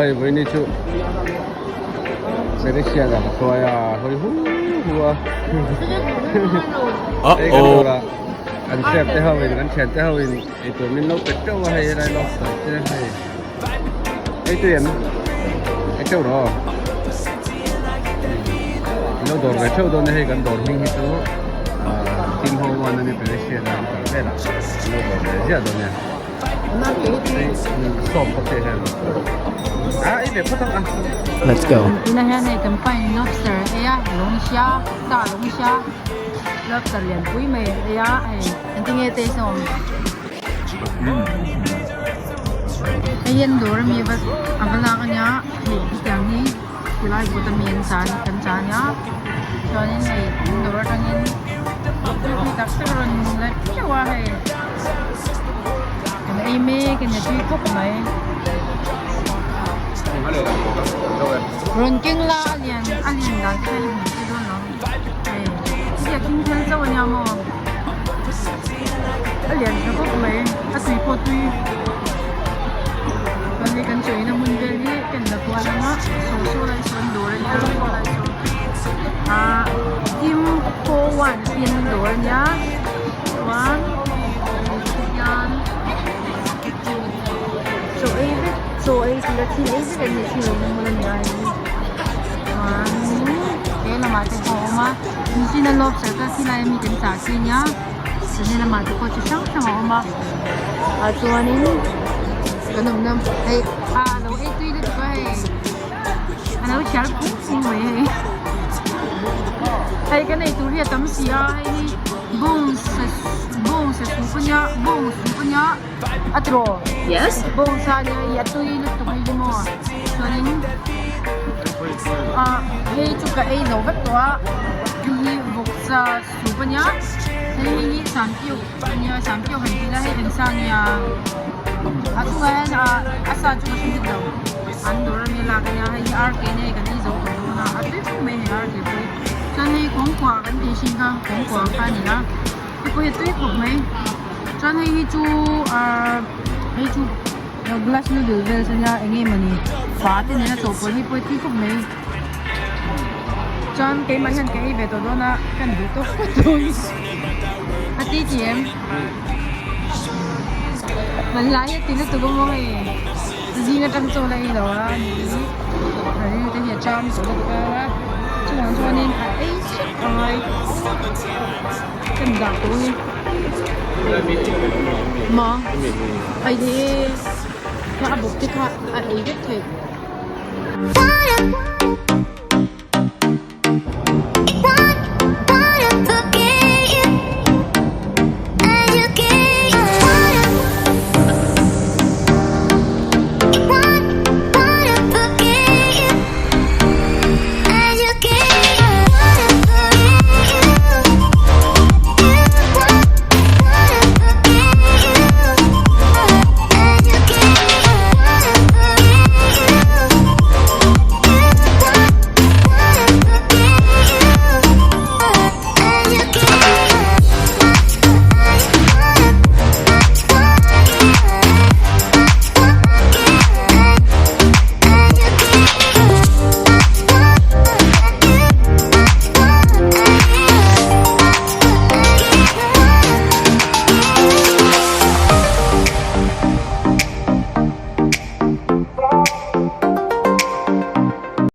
Hei vawiini chu Malaysia ah ka hruai a hawi hu hu a hei kan dawr ah kan chef te ho in kan thian te ho in eitur min lo pe teuh a hei helai lobster te hei ei tui em ei teuh rawh in lo dawr ve theuh dawn a hei kan dawr hming hi chu Tim Ho Wan a ni Malaysia ah an kal vel a in lo dawr ve ziah dawn nia. Let's go. Tuna hian hei kan pain lobster a ei a lawngsia sa lawngsia lobster lian pui mai a ei a hei engtin nge taste a awm hei hian dawr ami va a va lak ania hei hetiang hi tilai kut ami an chan kan chan ania chuanin hei an dawr atangin tui tak tak a rawn let theuh a hei. Kan ei mek a ni tui khawp mai. Rawn keng la a lian a lian dan te kha i hmu che dawn lo. Hei hei a thing thel chauh a nia maw. A lian tha khawp mai a tui pawh tui. Chuan hei kan chaw ina hmun vel hi kan la kual ang a saw saw lai sawn dawr a nia saw lai sawn ah Tim Ho Wan tih an dawr a nia. Chuan hian chaw ei vek chaw ei tura thil ei vek an ni thil ei na hmun a ni a hei chuan he lamah te pawh a awm a mihring a lobster kha khilai ami kan chah khi ania chuan he lamah te pawh chi hrang hrang a awm a ah chuanin kan awmna hei ah alo ei tui lutuk a hei a lo thial phung phung mai hei hei kan ei tur hi a tam si a hei hi. Bawng sa bawng sa soup a nia bawng soup a nia a tiraw Yes. Bawng sa a nia hei a tui lutuk hei hi maw chuanin ah hei chu ka ei zo vek tawh a hei hi vawksa soup a nia hei hei hi sampiu a nia sampiu han ti ila hei eng sa nge a a chungah hian ah a sa chu ka hre bik lo an dawr ami a lak a nia hei hi ar ke a nia hei kan ei zo tawh dawn a a tui khawp mai hei ar ke pawh hi. Chuan hei kawngkuah kan tih hrin kha kawngkuah kha a ni a hei pawh hi a tui khawp mai chuan hei hi chu ahh hei chu glass noodle vel chu nia eng nge mawni fa te nena chawhpawlh hei pawh hi tui khawp mai chuan keimah hian ka ei ve tawh dawn a ka en duh tawk phawt dawn a ti ti em hmanlai hi a ti lutuk a maw hei zing atang chaw la ei lo a ni a ring te hi a cham tawh lutuk a chuvang chuanin a ei hrep a ngai ka ni dah tawh a ni maw hei hi a bawk te kha a ei vek theih.